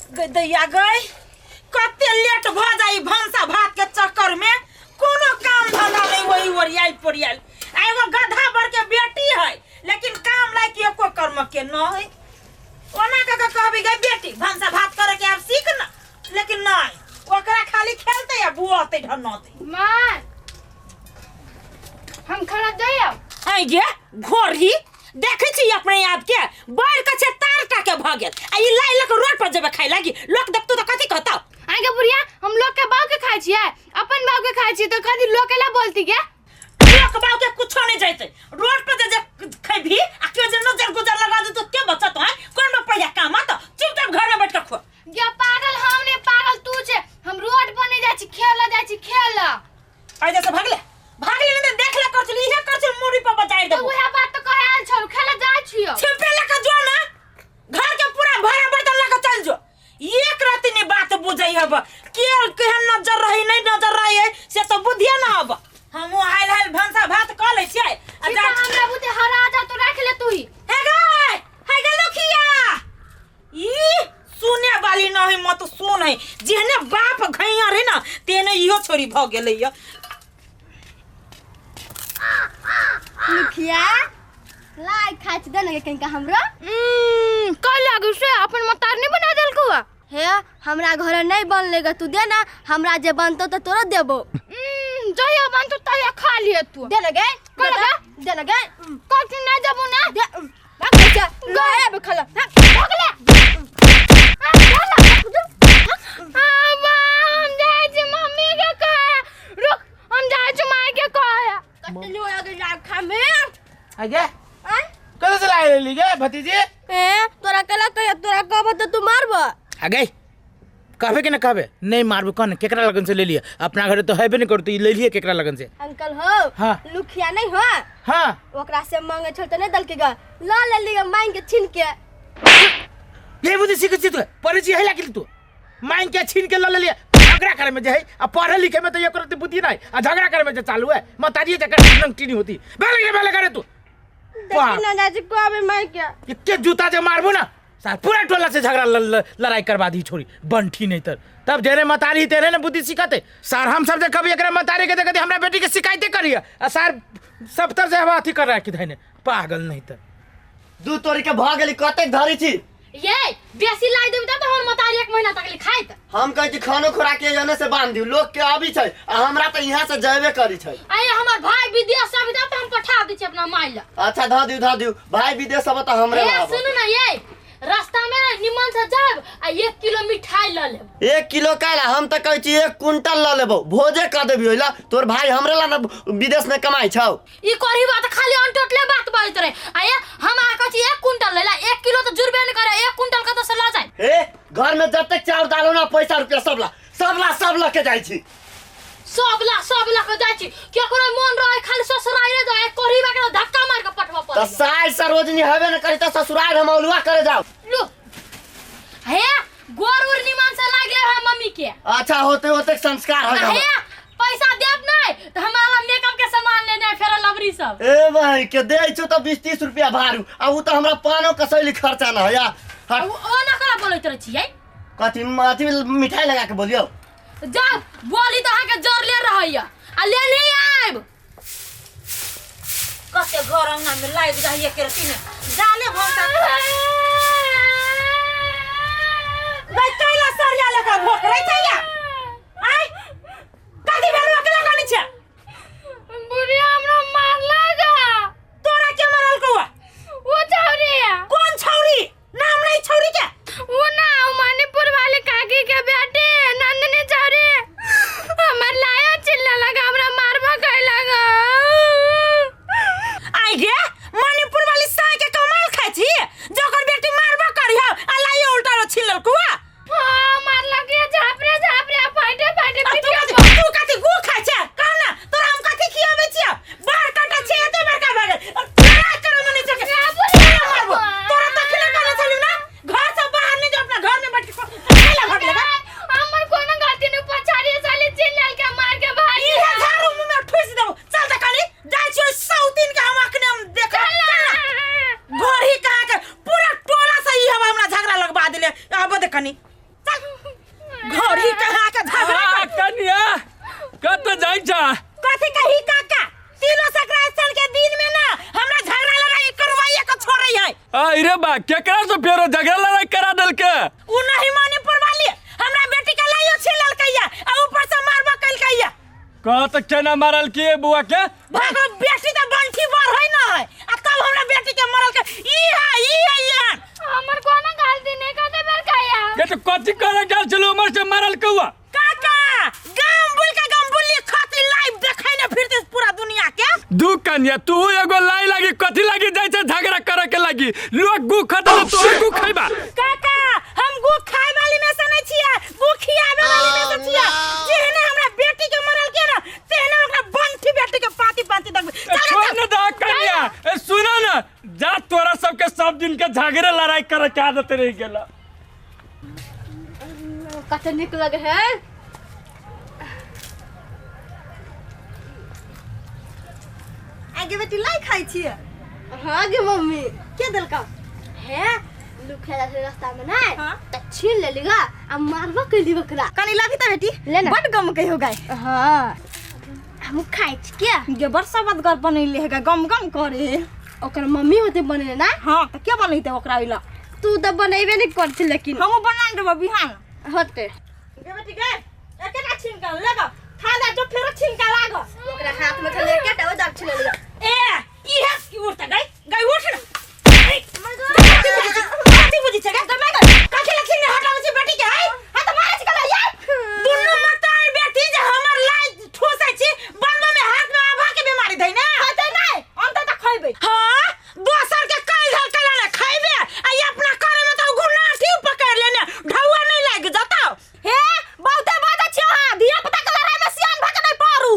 गै दैया गै, कते लेट भऽ जाइ भनसा भात के चक्कर में। कोनो काम धंधा नहीं, वही ओरियाइल पोरियाइल। आ एगो गधा बर के बेटी है, लेकिन काम लायक एको कर्म के न है। ओना कऽ के कहबी, गै बेटी, भनसा भात करे के आब सीख न, लेकिन नहीं, ओकरा खाली खेलते आ बुअते ढनते। माँ, हम खाना जाइए। ऐ गे घोड़ी, देखै छी अपने आप के बढ़ के छै, तार टा के भऽ गेल आ ई लाई लक रोड पर जेबे खाइ लागी, लोक देखतो तऽ कथी कहतौ? आगे बुढ़िया, हम लोग के बाव के खाइ छियै, अपन बाव के खाइ छियै तऽ कथी लोग के ला बोलती गे? लोक बाव के कुछो नहीं जैते। रोड पर जे जे खेबही आ केओ जे नजर गुजर लगा देतो, के बचत है? कोन में पैसा काम आता? चुपचाप घर में बैठ के खो। गे पागल, हम ने पागल तू छे। हम रोड पर नहीं जाइ छी, खेल जाइ छी खेल। ऐ जैसे भागले भागले नहीं, देख ले कर चली, इहे कर चली, मुड़ी पर बजाई तऽ देबो। उएह बात तऽ कहे आयल छलहुँ, खेल जाइ छियौ। छिपे लके जो ना, घर के पूरा भरा बर्तन लके चल जो। एक राति नहीं बात बुझै हब के केहन नजर रही, नहीं नजर रही है से तो बुधिए ना हब। हमहूँ हाल हाल भनसा भात कऽ लै छियै आ ठीक जा। है, हमरा बुते हरा जा तो राख ले तू ही। हे गै, हे गै लुखिया, ई सुने वाली नहीं मत सुन है। जेहने बाप घैया रहे ना, तेहने इहो छोरी भऽ गेलै य। लुखिया, लाई खाइ छी, दे ने कनिका हमरो। का लागू से अपन मतार नहीं बना देलकौ आ? हे, हमरा घर नहीं बनले ग, तू दे ना हमरा, जे बनतो तो तोरो देबो। जहिया बनतो तहिया खा लिए तू। दे ने गे। का लगा? दे ने गे। कथी नहीं देबो ना? दे। भाग बच्चा, गए अब खला। भाग ले। आ, भाग ले। आ, बा, हम जाइ छी मम्मी के कहे। रुक, हम जाइ छी माय के कहे। कतनी हो गई लाग खा में। आगे आय? कतऽ से लाए लेली गे भतीजी? ए, तोरा केला कहिया? तोरा कहबो तऽ तू मारबो। आगे कहबे कि ना कहबे नहीं मारबो? कौन केकरा लगन से ले लिया? अपना घरे तो हेबे नहीं करतो, ई ले लिया केकरा लगन से? अंकल हो। हाँ। लुखिया नहीं हो? हाँ। ओकरा से मांगे छल तऽ नहीं दलके ग, ल लेली ग मांग के छीन के। ये बुद्धि सीख छी तू? पढ़े छी है लागिल तू मांग के छीन के ल लेलिया। झगड़ा करे में जे है आ पढ़े लिखे में तो ये करते बुद्धि नहीं, आ झगड़ा करे में जे चालू है मतारी जकर नंगटी नहीं होती। बेले रे बेले करे तू। देखी ना जाजी कहबे माय के। के जूता जे मारबो ना सार पूरा टोला से झगड़ा लड़ाई करवा दी छोरी बंठी। नहीं तर तब जेरे मतारी तेरे ने बुद्धि सिखाते सार। हम सब जे कभी एकरा मतारी के देखते, हमरा बेटी के शिकायते करिए आ सार सब तर से हम अथी कर रहा कि धैने पागल। नहीं तर दू तोरी के भऽ गेली, कतेक धरी छी? ये बेसी लाई देबी तब हमर मतारी एक महीना तक ले खाइत। हम कहै छी खानो खोराक के एने से बांध दियौ, लोक के अबै छै आ हमरा तऽ यहाँ से जेबे करी छै। आये, हमर भाई विदेश से अभी तब हम पठा दै छी अपना माय ला। अच्छा, धऽ दियौ, धऽ दियौ। भाई विदेश अब तऽ हमरे ए ला आबत। सुनू ना, ये रास्ता में ना निमन से जाब आ 1 किलो मिठाई ल लेब। 1 किलो काहे? हम तऽ कहै छी 1 क्विंटल लऽ लेबौ, भोजे कऽ देबी ओइला। तोर भाई हमरे ला न विदेश में कमाइ छौ। ई करही बात खाली अनटोटले बात बाजैत रहे। आये, हम अहाँ कहै छी 1 क्विंटल लेला, 1 किलो तऽ जुड़बे नहि करे, 1 क्विंटल कतऽ से लऽ जाय? हे, घर में जतेक चाउर दाल हो ना, पैसा रुपया सब ला, सब ला, सब लऽ के जाइ छी। सब ला, सब ला के जाइ छी। केकरो मन रहे खाली ससुराइरे जाय, करही बा के धक्का मार के पठबऽ तऽ पड़े। साय सरोजनी हेबे न करी तऽ ससुराल हम औलुआ करे जाउ। लो हे, गोर उर निमन से लागले है मम्मी के। अच्छा, होते होते संस्कार हो हे, जाओ। पैसा देब नहीं तो हमारा मेकअप के सामान लेने है, फेर लवरी सब। ए भाई के दे छौ तऽ 20-30 रुपया भारू आ उ तऽ हमरा पानो कसैली खर्चा न है या। हट। ओ ना करा बोलैत रहै छियै? कथी अथी मिठाई लगा के बोलियौ? जाउ, बोली तऽ अहाँके जरले रहैया आ ले नहीं आयब। कते घर अंगना में लागि जाइए के रती ने जाले भनसा गई कैला सरिया लेकर भोक रही छै या आय कथी भेल? अकेला कानी छै। बुढ़िया हमरा मारला गा। तोरा के मारल कौआ? वो छौरी। कौन छौरी? नाम नहीं छौरी के? वो ना, वो मणिपुर वाले काकी के बेटे नंदनी छौरी। हमर लाया चिल्ला लगा, हमरा मारबो कैला गा। आई गे, मणिपुर वाली साय के कमाल खाइ छी, जोकर बेटी मारबो करी हो आ लाइयो उल्टा रो छिलल कुआ। हाँ, मारला के झापरे झापरे फाटे फाटे। आ तू पिटिया। कथी, तू कथी गु खाइ छै? कह ना, तोरा हम कथी खियाबै छियौ? बार काटा छै, एते बड़का भऽ गेल। लड़ाइ करऽ में नहि छै तोरा मारबो। तोरा तखने कहने छलियौ ना, घर से बाहर नहि जो, अपना घर में बैठ के खाइला भऽ गेलै। हमर कोनो गलती नहीं, पछाड़ी साली चिल्लाल के मार के भाग। इहे झाड़ू मुँह में ठुसि देबो। चल तऽ कनी जाइ छियौ, सौतीन के हम अखने हम देखब। चल ना। घर ही कहाँ के पूरा टोला से ई हवा हमरा झगड़ा लगवा देले। आबऽ दे कनी। अरे बा केकरा से फेरो झगड़ा लड़ाई करा देलके? उ नहीं मणिपुर वाली हमरा बेटी के लाइयो छीन लेलकैया आ ऊपर से मारबो कइलकैया। कह त केना मारल के बुआ के? भागो बेटी त बंठी बर है ना है आ तब हमरा बेटी के मरल के ई है ई है ई है। हमर कोनो गलती नहीं कर दे बेर काया। के तो कथी करे गेल छलू उमर से मारल कौआ? काका गाम बुल के गाम बुल्ली खाती लाइव देखै ने फिरते पूरा दुनिया के। दू कन्या तू एगो लाई लागी कथी लागी जाय छै झगड़ा करे के लागी? लोग गु खतल तो गु खैबा। काका हम गु खाय वाली में से नहीं छियै, गु खियाबे वाली में से छियै। जेहने हमरा बेटी के मरल के ना तेहने ओकरा बंठी बेटी के पाती पाती देखबै। चल छोड़ न दा कन्या, ए सुना ना, जा तोरा सबके सब दिन के झगड़े लड़ाई करे के आदत रह गेला। कते नीक लगे है। आगे बेटी लाई खाई छियै? हाँ गे मम्मी। के देलका? हे लुखे जाय रास्ता में ना हाँ? त छीन लेली गा आ मारबो कैली बकरा। कनी लाभी त बेटी ले ना। बड गम कहियो गाय। हाँ हम खाइ छी के गे बड़ सबदगर बनैले हे गा, गम गम करे। ओकर मम्मी होते बनेले ना? हाँ त के बनैते ओकरा ओइला? तू त बनैबे नहीं करछी लेकिन हमहु बना देबो बिहान होते। गे बेटी गे एकेटा छीन के लेगा खा ले जो फेरो छीन के लाग। ओकरा हाथ में खाली एकेटा ओ दाब छीन लेली। ए इहे की उठता गई गई उठ ना। कथी बुझी छै गे? कथी लखिन ने हटाबै छै बेटी के है? हां त मारै छै कला यार। दुनू मतार बेटी जे हमर लाइ ठोसै छी बनबो में हाथ में आभा के बीमारी धै ना। खैतै नै हम त खैबै। हां दोसर के कैल धल कला ना खैबे आ ई अपना करे में त गुनाठी पकड़ लेने ढौआ नहीं लाग जतौ। हे बहुते बाजै छी अहाँ, धिया पुता के लड़ाई में सियान भ के नहीं पड़ू।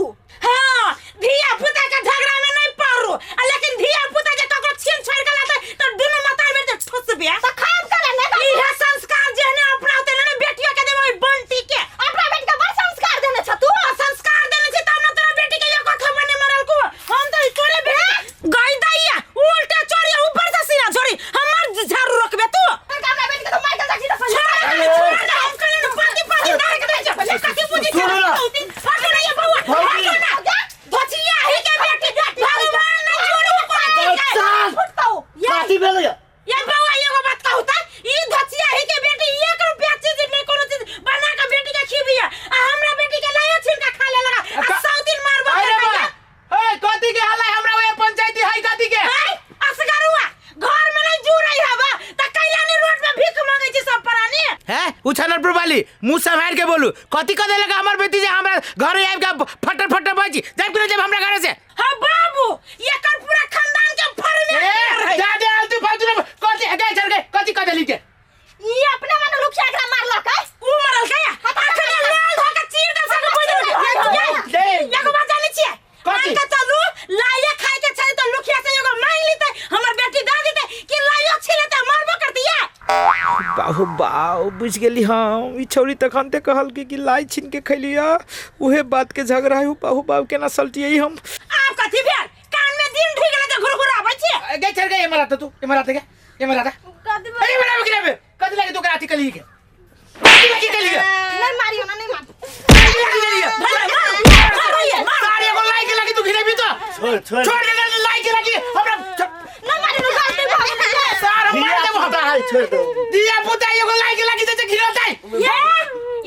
हां धिया पुता के झगड़ा में नहीं पड़ू आ लेकिन धिया पुता जे ककरो छीन छोड़ के लाते त दुनू मतार बेटी ठोसबे त खाब कला ने। इहे संस्कार जेहने अपनाते ने बेटियो के देबै बंटी के। अपना बेटी के बड़ संस्कार देने छ तू। संस्कार देने छी तब न तोरा बेटी के एको खबर नहीं मरल को। हम त तोरे बेटी गई दैया उल्टा चोरी ऊपर से सीना झोरी हमर झाड़ू रोकबे तू। अपना बेटी के तो मार के जाछि त छोड़ दे हम कले न पाती पाती दार के दे पहिले कथी बुझी छै सुनू ना। हटो ना ये बउआ हटो ना धोचिया ही के बेटी भगवान न जोड़ू को फुटतौ। कथी भेलै? ये बउआ एगो बात कहू त ई धोचिया ही के बेटी 1 रुपया चीज नहीं कोनो चीज बना के बेटी के खिबिया आ हमरा बेटी के लायो छीन के खा ले लगा आ 100 दिन मारबो। अरे बा ए कथी के हल्ला हमरा ओए पंचायती है कथी के? ए असगरुआ घर में नहीं जुड़ै हवा त कैलानी रोड में भीख मांगै छी सब प्राणी। हैं उछानरपुर वाली मुंह सम्हार के बोलू कथी कह देलक हमर बेटी जे हमरा घरे आबि के फटर फटर बजी जाब कि जब हमरा घरे से? हां बाबू एकर पूरा खानदान के फरमे ए जा दे आलतू फालतू न कथी गए चल गए कथी कह देली के? ई अपने मन लुखिया एकरा मारलक है उ मरल के अखने लाल ध के चीर दे सके बोल दे। एगो बात जानै छियै? कथी? मान के चलू लाइए खाय के छै त लुखिया से एगो मांग लेतै हमर बेटी दे देतै कि लाइयो छिलेतै मारबो करतिया। बाहु बाऊ बुझ गेली हम ई छौरी तखन ते कहल कि लाई छीन के खैलिया उहे बात के झगड़ा है। बाहु बाऊ केना सलटियै हम? आब कथी भेल? कान में दिन ढुकि गेलै त घुरघुराबै छियै। गए चल गए एमरा त तू एमरा त गे एमरा त अरे बड़ा बकरा बे कथी लागे तोरा अथी कली के? कथी लागे कली के? नहीं मारियो ना नहीं मार। कथी लागे कली के? मारो ये सारे एगो लाई के लागे तू घिरेबी तो छोड़ छोड़ छोड़ दे लाई के लागे हमरा नहीं मारियो ना गलती भ गेलै। सार हम मार देबो। पुता है छोड़ दो। दिया पुता एगो लाई के लागे जे घिरतै। ये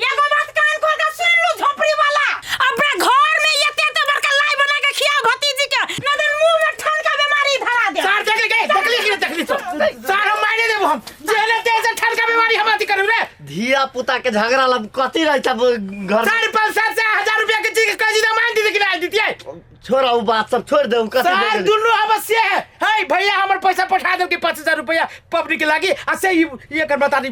एगो बात कान खोल के सुन लू झोपड़ी वाला अपना घर में एते एते बड़का लाई बना के खियाओ भतीजी के न त मुंह में ठनका बीमारी धरा दे। सार देख ले गए देखली कि देखली तो सार हम मारे देबो हम जेले तेज ठनका बीमारी हम अथी करू रे। धिया पुता के झगड़ा लब कथी रहै छै घर? 4-5-7 हजार रुपया के चीज कह दी मान दी कि नहीं दीतियै? छोड़ उ बात सब छोड़ दे कथी सार दुनू अवश्य है। हे भैया हमर पैसा पठा दे के 5000 रुपया पब्लिक के लागी आ से ई एकर बता दी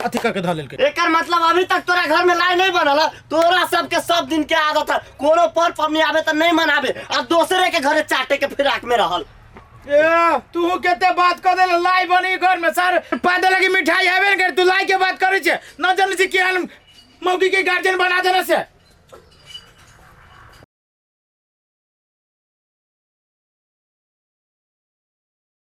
अथी करके धऽ लेलकै। एकर मतलब अभी तक तोरा घर में लाई नहीं बनल। तोरा सबके सब दिन के आदत है कोनो पर पबनी आवे त नहीं मनावे आ दोसरे के घरे चाटे के फिराक में रहल। ए तू केते बात कर देले लाई बनी घर में सर पादे लगी मिठाई हेबे न कर तू लाई के बात करै छे न जानै छी केहन मौगी के गार्जियन बना देने से।